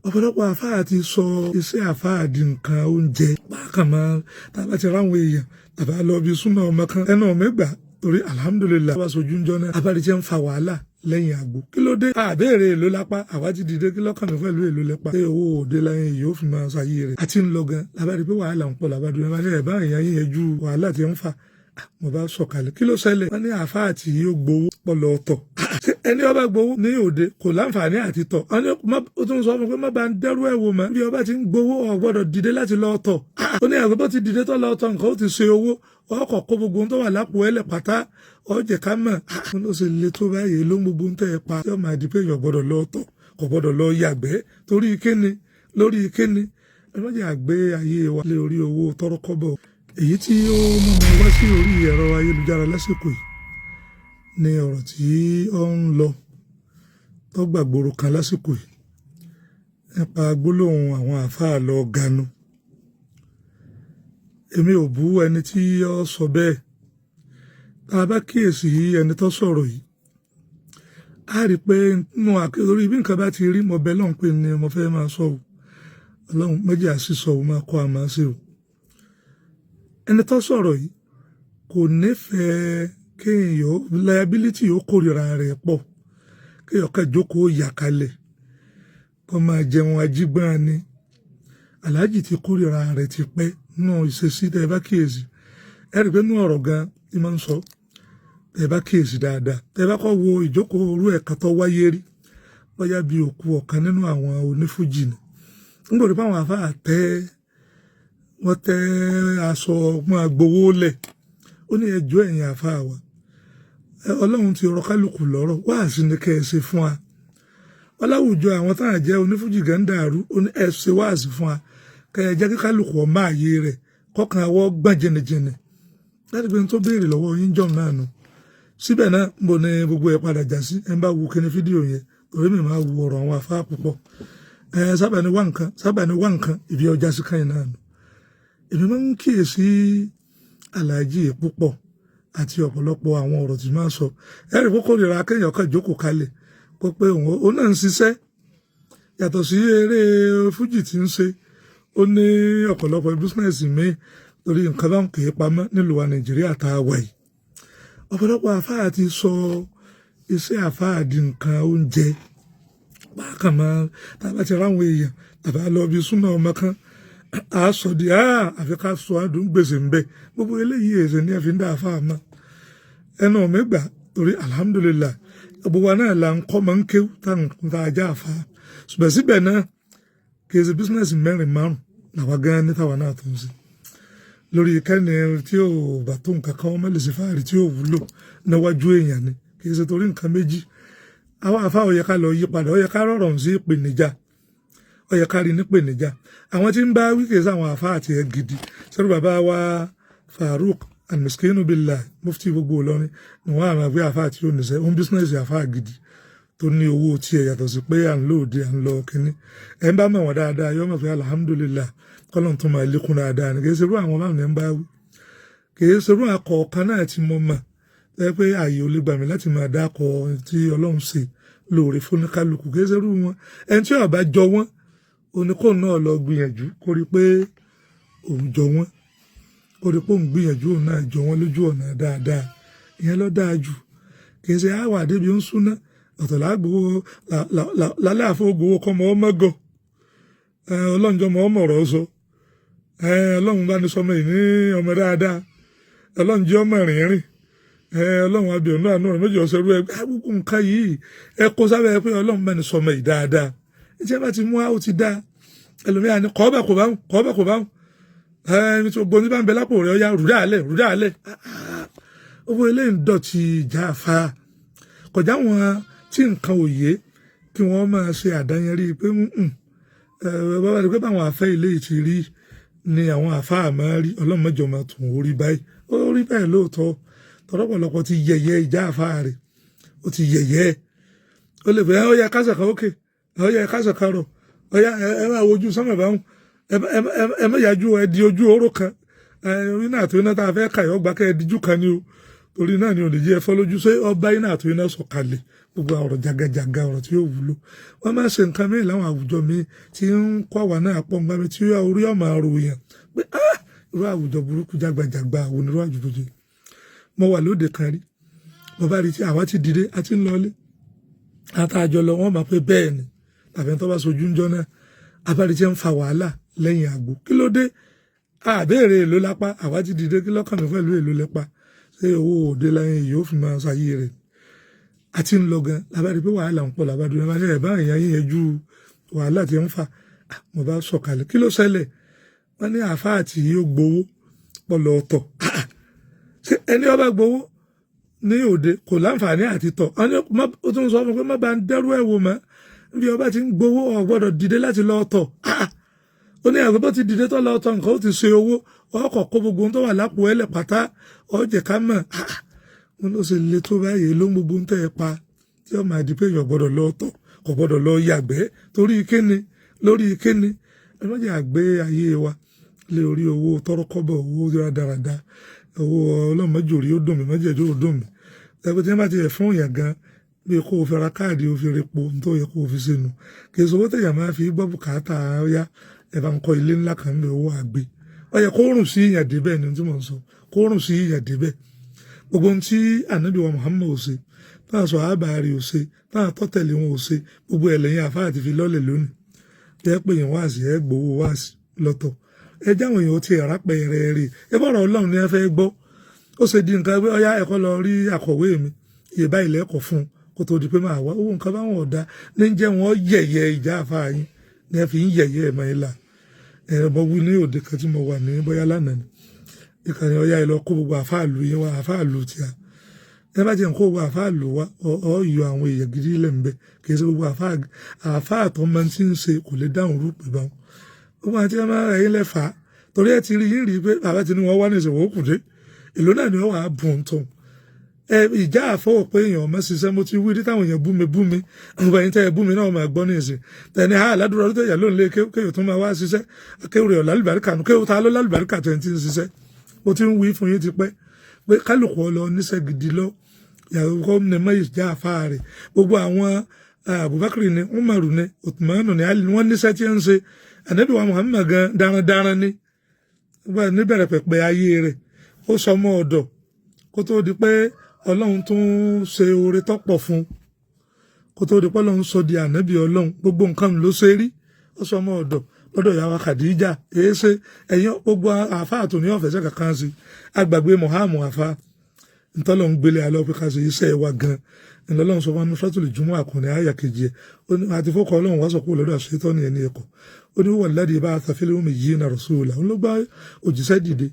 Ọ̀pọ̀lọpọ̀ àfáà ti sọ iṣẹ́ àfáà di nǹkan oúnjẹ. Bákan mọ́ tá a bá ti ráwọn èèyàn tàbá lọ bí súnà ọmọ kan ẹnu mẹ́gbà torí alhamdulilayi wàá sojú ń jọ náà abárí tí ń fa wàhálà lẹ́yìn àgbo. Kí ló dé? Àbẹ̀rẹ̀ èlò lápá àwa ti dìde, kí lọ́kàn mi pẹ̀lú èlò lẹ́pa? Ṣé owó òde láyé yóò fi máa ṣayé rẹ̀? Àti ń lọ gan labárí pé wàhálà ń pọ̀ labádùn ẹ̀ bá ní ẹ̀ bá èèyàn yín yẹn ju wàhálà tí ń fa. Mo bá sọ̀kalẹ̀, kí ló ṣẹlẹ̀? Wọ́n ní àáfàá tí yóò gbowó pọ̀lọ̀ ọ̀tọ̀. Ẹni ọba gbowó ní òde kò láǹfààní àti tọ̀. Ó tún sọ fún pé má bá ń dẹ́rú ẹ̀ wò mọ́. Bí ọba ti ń gbowó, ò gbọ́dọ̀ dìde láti lọ tọ̀. Ó ní àgbẹ̀ bó ti dìde tó lọ tọ̀, nǹkan ó ti ṣe owó ọkọ̀ kó gbogbo ohun tó wà lápò ẹlẹ̀ pátá ọ̀jẹ̀ ká mọ̀. Ó ṣe le tó báyìí ló ń gbogbo ohun tẹ́ ẹ pa yóò máa di pé èèyàn gbọ́dọ̀ lọ tọ̀, kò gbọ́dọ̀ lọ yàgbẹ́ torí kíni? Lórí kíni? Ẹ má jẹ́ àgbé ayé wa lé orí owó tọ́rọ́kọ́bọ̀. Èyí tí ó mú mi wá sí orí ẹ̀rọ ayélujára lásìkò yìí ni ọ̀rọ̀ tí ó ń lọ tó gbàgbóró kan lásìkò yìí nípa gbólóhùn àwọn àáfàá lọ ganu. Èmi ò bú ẹni tí ó sọ bẹ́ẹ̀. Tá a bá kíyèsí ẹni tó sọ̀rọ̀ yìí, a rí i pé nínú àkórí bí nǹkan bá ti rí, mo bẹ lọ́hùn pé ni mo fẹ́ máa sọ o. Ọlọ́run méjì àṣìṣọ ò máa kọ́ àmọ́ sí o. Ẹni tó sọ̀rọ̀ yìí kò nífẹ̀ẹ́ kéèyàn liability, ó kórìíra rẹ̀ pọ̀, kéèyàn ká jókòó yà kalẹ̀ kó máa jẹun ajígbọ́n ni. Aláàjì ti kórìíra rẹ̀ ti pẹ́ nínú ìṣesí. Tẹ́ ẹ bá kíyèsí, ẹ rí i pé nínú ọ̀rọ̀ gan tí máa ń sọ, tẹ́ ẹ bá kíyèsí dáadáa, tẹ́ ẹ bá kọ́ wo ìjókòó orú ẹ̀ka tó wáyé rí, bóyá bí òkú ọ̀kan nínú àwọn onífújì ni, nígbà tó àwọn àfáà tẹ́ wọ́n tẹ́ aṣọ máa gbowó lẹ̀, ó ní ẹjọ́ ẹ̀yìn àfáà wa, Ọlọ́run ti rọ kálukú lọ́rọ̀, wáàsí ni kẹ́ ẹ ṣe fún wa. Ọláwùjọ àwọn táwọn jẹ́ onífújì gan dàrú. Ó ní ẹ ṣe wáàsí fún wa, kẹ́ ẹ jẹ́ kí kálukú ọmọ ààyè rẹ̀ kọ́kàn àwọ̀ gbọ̀n jìnnìjìnnì láti pé n tó béèrè lọ́wọ́ yín jọ̀ náà nù. Síbẹ̀ náà mo ní gbogbo ẹ̀ padà já sí. Ẹ̀ ń bá wo kíní fídíò yẹn torí mi máa wo ọ̀rọ̀ àwọn afá púpọ̀. Ẹ sábà ní wá nǹkan, sábà ní wá nǹkan ìbí ọjà sí kan náà nù. Èmi máa ń kíyèsí aláàjì púpọ̀ àti ọ̀pọ̀lọpọ̀ àwọn ọ̀rọ̀ tí máa ń sọ. Ẹ rí kókó rira kéèyàn kan jókòó kalẹ̀ kó pé òun náà ń ṣiṣẹ́ yàtọ̀ sí eré fújì tí ń ṣe. Ó ní ọ̀pọ̀lọpọ̀ business míì torí nǹkan bá ń kì í pamọ́ nílùú wa Nàìjíríà tá a wà yìí. Ọ̀pọ̀lọpọ̀ àfáà ti sọ iṣẹ́ àfáà di nǹkan oúnjẹ. Bákan mọ́ tá a bá ti ráwọn èèyàn tàbá lọ bí súnà ọmọ kan, a sọ di àfi ká sọ àdùn gbèsè ń bẹ. Gbogbo eléyìí èsè ní ẹ̀fín dá àfáà mọ́. Ẹnu mi gbà torí alhamdulillah gbogbo wa náà là ń kọ́ máa ń kéwú tá a já àfáà. Ṣùgbọ́n síbẹ̀ náà, kì í ṣe business mẹ́rin márùn làwa gan ní táwa náà tó ń ṣe lórí kẹ́ni tí ò bá tó nǹkan kan wọ́n má lè ṣe fáàrí tí ò wúlò níwájú èèyàn ni. Kì í ṣe torí nǹkan méjì. Àwọn àfáà, ó yẹ ká lọ yí padà, ó yẹ ká rọrọ̀ sí ìpèníjà, ó yẹ ká rí nípèníjà. Àwọn tí ń bá wí kìí sáwọn àfáà àti ẹ̀ gidi sọ́dọ̀ bàbá wa Farouk Almiskinu Billah, mufti gbogbo Ìlọrin ni wọ́n àmọ́ pé àfáà tí ó nìṣẹ́ òun business, àfáà gidi tó ní owó tiẹ̀ yàtọ̀ sí pé à ń lò òde à ń lọ kínní. Ẹ̀ ń bá mọ̀ wọ́n dáadáa yọ mọ̀ pé alhamdulillah, kọ́lọ́n tó máa lékún dáadáa ni. Kì í ṣerú àwọn báwọn ní ń bá wí, kì í ṣerú àkọ̀ọ̀kan náà tí mo mọ̀ ẹ pé ààyè ò lè gbà mí láti máa dákọ̀ tí Ọlọ́run ṣe lóore fún kálukú. Kì í ṣerú wọn. Ẹni tí ó bá jọ wọ́n, oníkóun náà lọ gbìyànjú kó rí pé òun jọ wọ́n, kó rí pé òun gbìyànjú, òun náà jọ wọ́n lójú ọ̀nà dáadáa. Ìyẹn ló dáa jù. Kì í ṣe àwà débi ń súná ọ̀tọ̀ lágbówó lálẹ́ àfọwọ́gbowó kọ́mọ ọmọ gọ̀. Ọlọ́njọ́ mọ ọmọ ọ̀rọ̀ sọ. Ọlọ́run bá ní sọmọ yìí ní ọmọ dáadáa, Ọlọ́run jẹ́ ọmọ rìnrìn, Ọlọ́run abiyọ̀nù àánú rẹ̀ méjì ọ̀sẹ̀ rú ẹ. Gbogbo nǹkan yìí ẹ kó sábẹ́ pé Ọlọ́run bá ní sọmọ yìí dáadáa. Ìjẹ́ bá ti mú a ó ti dá ẹlòmíà ní kọ́ bẹ̀ kò bá ń kọ́ bẹ̀ kò bá ń ẹni tó gbóni bá ń bẹ lápò rẹ̀, ọ̀ya rúdà alẹ̀ rúdà alẹ̀. Owó eléyìí ń dọ̀tí ìjà fa kọjá wọn tí nǹkan òye kí wọ́n máa ṣe àdáyẹnrí pé bàbá rẹ̀ pé báwọn afẹ́ ilé yìí ti rí ni àwọn àfáà máa rí. Ọlọ́run mẹ́jọ máa tún orí báyìí. Ó rí bẹ́ẹ̀ lóòótọ́, tọ́lọ́pọ̀lọpọ̀ ti yẹ̀yẹ́ ìjà àfáà rẹ̀, ó ti yẹ̀yẹ́. Ó lè fẹ́ ó yẹ kásẹ̀ kan ókè, ó yẹ kásẹ̀ kan rọ̀, ó yẹ ẹ máa wojú sọ́mọ̀ báwọn, ẹ má yájú, ẹ di ojú oró kan ẹ iná àti iná tá a fẹ́ kà yọ gbà kẹ́ ẹ díjú kan ni o. Torí náà ni ò lè jẹ́ ẹfọ́ lójú ṣé ọba iná àti iná sọ̀kalẹ̀. Gbogbo ọ̀rọ̀ jagajaga, ọ̀rọ̀ tí yóò wúlò. Wọ́n máa ń ṣe nǹkan míì láwọn àwùjọ míì tí ń kọ́ àwa náà pọ̀ nǹkan mi tí orí ọ̀mà ròyìn pé ah, irú àwùjọ burúkú jágbajàgba àwọn onírú àwùjọ yìí. Mo wà lóde kan rí, mo bá rí tí àwa ti dìde àti ń lọlé, àtàjọ lọ, wọ́n máa pé bẹ́ẹ̀ ni tàbí tó bá sojú ń jọ náà, abárí tí ń fa wàhálà lẹ́yìn àgbo. Kí ló dé? Àbẹ́ẹ̀rẹ̀ èlò lápá, àwa ti dìde. Kí lọ́kàn mi pẹ̀lú èlò lẹ́pa? Ṣé owó òde láyé yóò fi máa ṣayé rẹ̀? Àti ń lọ gan, labárí pé wàhálà ń pọ̀, labádùn ẹ̀ bá ní ẹ̀ bá èèyàn yín yẹn ju wàhálà tí ń fà. Mo bá sọ̀kalẹ̀, kí ló ṣẹlẹ̀? Wọ́n ní àáfàá àti yóò gbowó pọ̀ lọ ọ̀tọ̀. Ṣé ẹni ọba gbowó ní òde kò láǹfààní àti tọ̀? Ó tún sọ fún pé má bá ń dẹ́rú ẹ̀ wò mọ́. Bí ọba ti ń gbowó, ò gbọ́dọ̀ dìde láti lọ tọ̀. Ó ní àgbẹ̀ bó ti dìde tó lọ tọ̀, nǹkan ó ti ṣe owó ọkọ̀ kó gbogbo ohun tó wà lápò ẹlẹ̀ pátá ọ̀jẹ̀ ká mọ̀. Wọn ló ṣe le tó báyìí ló ń gbogbo ń tẹ́ ẹ pa tí ó máa di pé èèyàn gbọ́dọ̀ lọ tọ̀, kò gbọ́dọ̀ lọ yàgbẹ́, torí kíni? Lórí kíni? Ẹ má jẹ́ àgbé ayé wa lé orí owó tọrọkọ́bọ̀, owó rádaràda, owó ọlọ́mọdé ó dùn mí, mọ́jẹ̀dó ó dùn mí. Ẹgbẹ́ tí wọ́n bá ti yẹ fún èèyàn gan bí kó o fi ra káàdì, o fi repo tó yẹ kó o fi sínú, kì í sọ owó tẹ̀yàn máa fi gbọ́ bùkátà. Ọ̀yá, ẹ bá ń kọ́ ilé ńlá kan lé owó àgbé, ó yẹ kó rùn sí ìyàn débẹ̀ ni tí mò ń sọ, kó rùn sí ìyàn débẹ̀. Gbogbo ohun tí ànábì wa Muhammad ò ṣe, táwọn sọ àbáàrí ò ṣe, táwọn tọ́tẹ̀lé wọn ò ṣe, gbogbo ẹlẹ́yìn àfáà ti fi lọ́lẹ̀ lónìí. Tẹ́ pé èèyàn wá sí, ẹ gbowó wá sí lọ́tọ̀, ẹ jáwọn èèyàn ti ẹ̀rá pẹ̀rẹ̀ rè ẹ bọ̀rọ̀ Ọlọ́run ni ẹ fẹ́ gbọ́. Ó ṣe di nǹkan pé ọyá ẹ̀kọ́ lọ rí akọ̀wé mi, iye báyìí lẹ́kọ̀ọ́ fún un kó tó di pé máa wá owó. Nǹkan báwọn ọ̀dà ní jẹ́ wọ́n yẹ̀yẹ́ ìjà àfáà yín ní ẹ fi ń yẹ̀yẹ́ ẹ̀ mọ́ ẹ là. Ẹ mọ wí ní òde kan tí mo wà ní bóyá lánàá ni ìkànnì ọyá ẹ lọ kó gbogbo àfáà lù yín wá, àfáà lù tíya. Ẹ bá ti ń kó gbogbo àfáà lù wá, ọ yọ àwọn èèyàn gidi lẹ̀ ń bẹ. Kì í ṣe gbogbo àfáà tó máa ti ń ṣe kò lè dáhùn rúpè báwọn. Gbogbo àti ẹ máa rẹ̀ yín lẹ́fàá torí ẹ ti rí yín rí i pé bàbá ti ní wọ́n wá ní ìṣòwò kùdé, èlò náà ni wọ́n wà á bùn tó ẹ ìjà àfọwọ́ pé èèyàn ọmọ ṣiṣẹ́. Mo ti wí rí táwọn èèyàn bú mi bú mi, àwọn ẹ̀yin tẹ́ ẹ bú mi náà máa gbọ́ ní ìsìn tẹ̀ni ha aládùúrà tó yà lóun lé kéwò tó máa wá ṣiṣẹ́, kéwò rẹ̀ lálùbáríkà nù, kéwò ta ló lálùbáríkà tó ń ti ń ṣiṣẹ́. Mo ti ń wí fún yín ti pẹ́ pé kálukú ọlọ oníṣẹ́ gidi lọ yàrá kọ́ ní mọ́ ìjà àfa rẹ̀. Gbogbo àwọn Abubakar ni, Umaru ni, Uthmanu ni, Ali ni, wọ́n níṣẹ́ tí ń ṣe. Ànábì wa Muhammad gan darandaran ni níbẹ̀rẹ̀ pẹ̀pẹ̀ ayé rẹ̀, ó sọ ọmọ ọ̀dọ̀ kó tó di pé Ọlọ́run tún ṣe oore tọ́pọ̀ fún, kó tó di pé Ọlọ́run sọ di ànábì Ọlọ́run. Gbogbo nǹkan ló ṣe rí. Ó sọ ọmọ ọ̀dọ̀ lọ́dọ̀ ìyàwó Khadija. Èé ṣe ẹ̀yìn gbogbo àáfàá tó ní ọ̀fẹ́sẹ̀ kankan sí agbàgbé Muhammad àfa ntọ́lọ́ ń gbélé alọ́ pé ká ṣe iṣẹ́ wa gan. Ńlọ́lọ́run sọ fún Suratul Jumu'ah àkùnrin àyà kejì ẹ̀ àti fọ́kọ̀ Ọlọ́run wá sọ kúrò lọ́dọ̀ àṣetọ́ ní ẹni ẹ̀kọ́. Ó ní huwa alladhi ba'atha fil ummiyina rasula, òun ló gbá òjíṣẹ́ dìde.